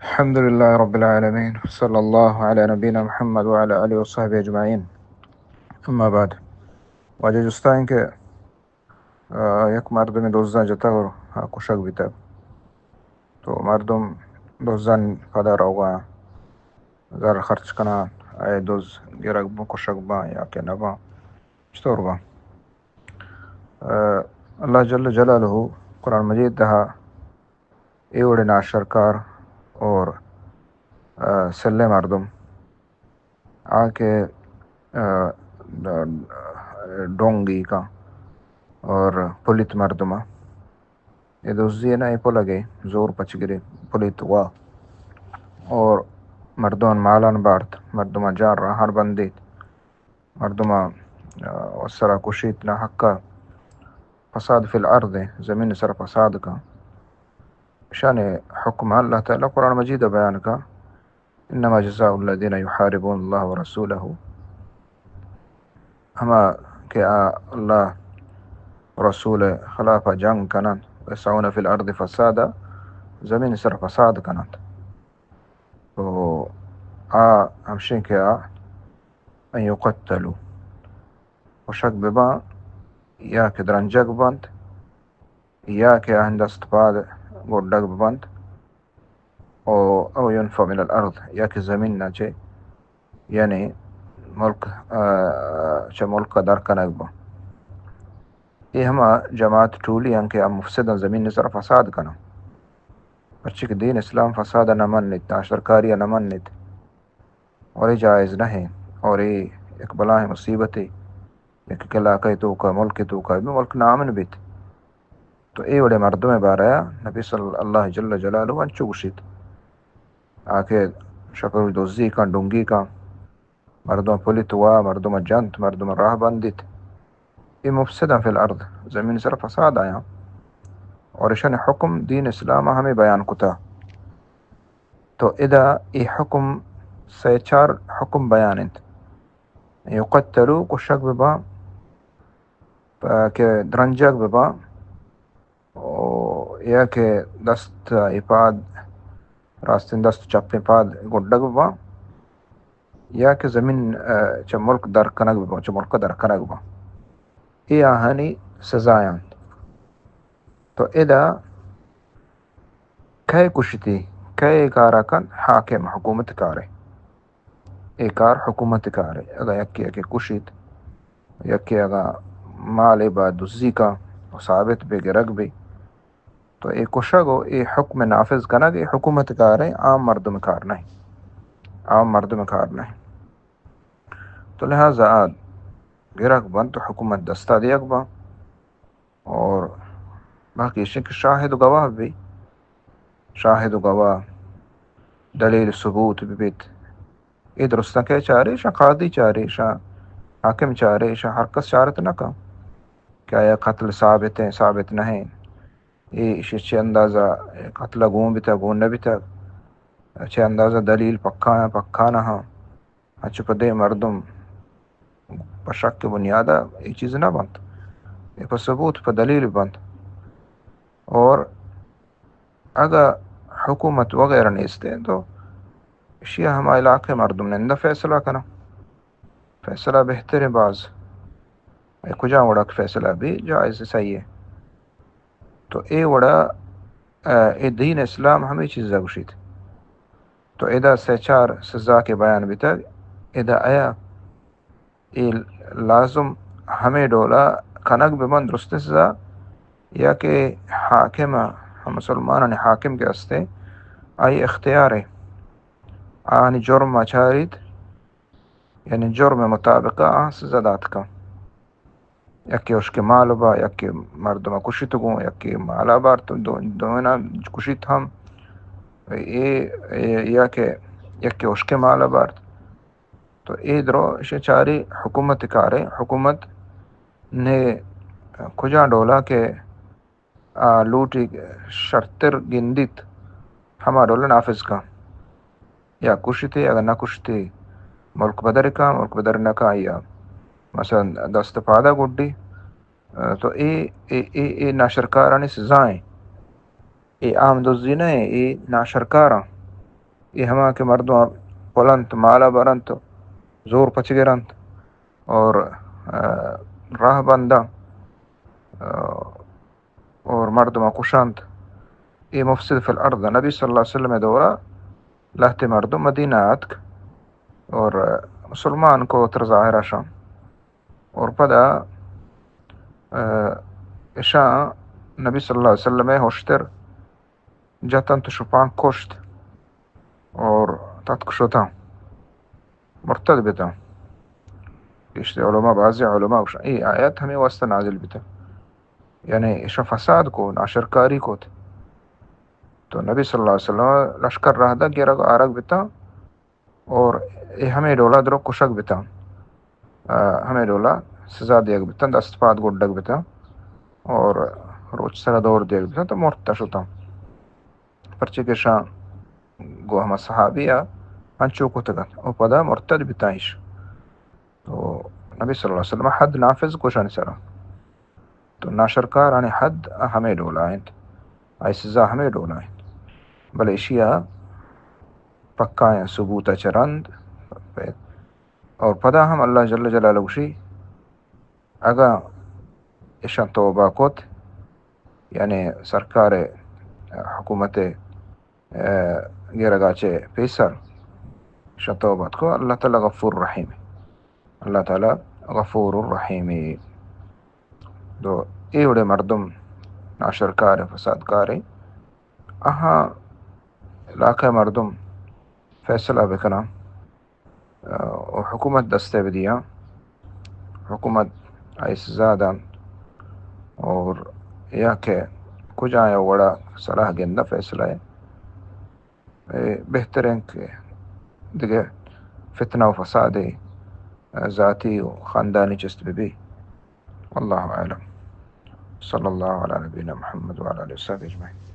الحمد لله رب العالمين، صلى الله على نبينا محمد وعلى آله وصحبه أجمعين. أما بعد، واجہ جستا ایں کہ، آ، یک مردمے دزاں جتگ اور آ کشگ بیتگ۔ تو مردم دزانی پدا روگا، زر خرچ کناں، اے دز گرگ باں، کشگ باں یا کہ نہ باں، چطور باں؟ آ، اللہ جل جلالہ قرآن مجید تہا اے وڑیں ناشرکار اور، آ، سلیں مردم، آ کہ، آ، ڈ-، ڈونگی کن اور پلیت مردم، اے دزی نہ، اے پلگے زور پچ گرے، پلیت وا اور مردمان مالان بارت، مردمان جان راہان بندیت، مردمان، آ، سرا کشیت، نہ حقا فساد فی الارض، زمین سر فساد کن۔ شان حکم اللہ تعالی قرآن مجید بیان کن، انما جزاء الذین یحاربون اللہ ورسولہ، ہما کہ آ اللہ رسول خلاف جنگ کنن، یسعون فی الارض فسادا، زمین سر فساد کنن، تو آ ہمشیں کہ آ ان یقتلوا، کشگ بباں یا کہ درنجگ بنت یا کہ آہن دست پاد گڈگ ببنت، او، او ینفوا من الارض، یا کہ زمین نا چہ، یعنی ملک، آ، چہ ملک در کنگ بباں۔ اے ہما جماعت ٹولی آں کہ آ مفسداں، زمین سر فساد کناں۔ پرچہ کہ دین اسلام فساد نہ منیت، ناشرکاری نہ منیت۔ اور اے جائز نہ ایں، اور اے یک بلاہیں مصیبتے، یک علاقہ توکا، ملک توکا، بہ ملک نامن بیت۔ تو اے وڑیں مردمے بارہ نبی صلی اللہ جل جلالہ انچو گوشیت، آ کہ شپ روچ دزی کن، ڈونگی کن، مردم پلیت وا، مردم جنت، مردم راہ بندیت، اے مفسداں فی الارض، زمین سر فساد آیاں۔ اور اشان حکم دین اسلام ہمیں بیان کتا۔ تو ادا اے حکم، سہ چار حکم بیان انت۔ یقتلوا، کشگ بباں، پہ کہ درنجگ بباں، او یا کہ دست ء پاد، راستیں دست چپیں پاد گڈگ بباں، یا کہ زمین، ء، چہ ملک در کنگ بباں، چہ ملک در کنگ بباں۔ اے آہانی سزا انت۔ تو ادا کئے کشتی، کئے اے کارا کنت؟ حاکم، حکومت کارے۔ اے کار حکومت کارے۔ اگاں یکے یکے کشیت، یکے اگاں مالے با دزی کن و ثابت بہ گرگ بہ، تو اے کشگ و اے حکم نافذ کنگ اے حکومت کارے، عام مردم کار نہیں، عام مردم کار نہیں۔ تو لہذا آ گرگ بنت تو حکومت دستا دیگ بنت۔ اور باقی ایش کہ شاہد و گواہ بہ بی، شاہد و گواہ، دلیل ثبوت بہ بیت۔ اے درستاں کہ چارے، ایشاں قاضی چارے، ایشاں حاکم چارے، ایشاں ہر کس چارت نہ کن کہ آیا قتل ثابت ہیں، ثابت نہ ہیں، اے ایشی چہ اندازہ قتل گون بیتا، گون نہ بیتا، چہ اندازہ دلیل پکا ہیں، پکا نہ ہاں۔ انچو پہ دے مردم پہ شک بنیادا اے چیز نہ بنت، اے پہ ثبوت، پہ دلیل بنت۔ اور اگہ حکومت وغیرہ نیستیں تو اشیا ہما علاقے مردم نندہ فیصلہ کناں، فیصلہ بہتریں باز، اے کجام وڑا کہ فیصلہ بی جائز صحیح ہے۔ تو اے وڑا، ء، اے دین اسلام ہمے چیزا گوشیت۔ تو ادا سہ چار سزا کہ بیان بیتگ، ادا آیا اے لازم ہمے ڈولا کنگ بہ بنت درستیں سزا، یا کہ حاکم، ہم مسلمانانی حاکم کہ ہستے، آئی اختیار ہے، آنی جرم چاریت، یعنی جرم مطابق آن سزا دات کن۔ یکے اشکے مال با، یکے مردم کشیت گوں، یکے مالا بارت، دو-، دوینا کشیت ہم۔ اے، اے، یا کہ یکے اشکے مالا بارت۔ تو اے درو ایشی چاری حکومت کارے، حکومت نے کجا ڈولا کہ آ لوٹی شرتر گندیت، ہما ڈول نافذ کن۔ یا کشتے، اگر نہ کشتے، ملک بدر کن، ملک بدر نہ کن، یا مثلاً دست پادا گڈی۔ ء، تو اے، اے، اے، اے ناشرکارانی سزا ہیں۔ اے عام دزی نہ ہیں، اے ناشرکاراں۔ اے ہما کہ مردم پلنت، مالا برنت، زور پچ گرنت اور، آ، راہ بنداں، آ، اور مردم کشنت، اے مفسد فی الارض۔ نبی صلی اللہ علیہ وسلم دورا لہتے مردم مدینہ آتک اور، آ، مسلمان کو تر ظاہر شان۔ اور پدا، آ، اشاں نبی صلی اللہ علیہ وسلم ہشتر جتنت، شپان کشت اور تتک شتاں، مرتد بتاں۔ گیشتر علماء، بعضی علماء گوشاں، اے آیت ہمیں واسطہ نازل بتا، یعنی اشاں فساد کو، ناشرکاری کو۔ تو نبی صلی اللہ علیہ وسلم لشکر راہ دا گرگ آرگ بتاں، اور اے ہمے ڈولا درو کشگ بتاں، آ، ہمے ڈولا سزا دیگ بتاں، دست پاد گڈگ بتاں اور روچ سرا دور دیگ بتاں، تو مرتا شتاں۔ پرچے کہ شاں گو ہما صحابی آ انچو کتگت او پدا مرتد بتاں ایش۔ تو نبی صلی اللہ علیہ وسلم حد نافذ کو شانی سرا۔ تو ناشرکارانی حد ہمے ڈولا انت، آئی سزا ہمے ڈولا انت۔ بلے اشیا پکائیں ثبوت چہ رند، اور پدا ہم اللہ جل جلالہ گوشی، اگاں اشاں توبہ کت، یعنی سرکار، حکومت، آ، گرگا چہ پیسر اشاں توبہ کت، اللہ تعالی غفور رحیم۔ اللہ تعالی غفور الرحیم۔ دو اے وڑے مردم ناشرکار، فسادکار، آہاں علاقہ مردم فیصلہ بکناں، آ، و حکومت دستے بدیاں، حکومت آئی سزا دنت، اور یا کہ کجا یا وڑا صلاح گندہ فیصلہ ہے۔ اے بہتر انت کہ دگہ فتنہ و فساد ذاتی و خاندانی چست بہ بی۔ واللہ اعلم۔ صلی اللہ علی نبینا محمد وعلی آلہ وصحبہ اجمعین۔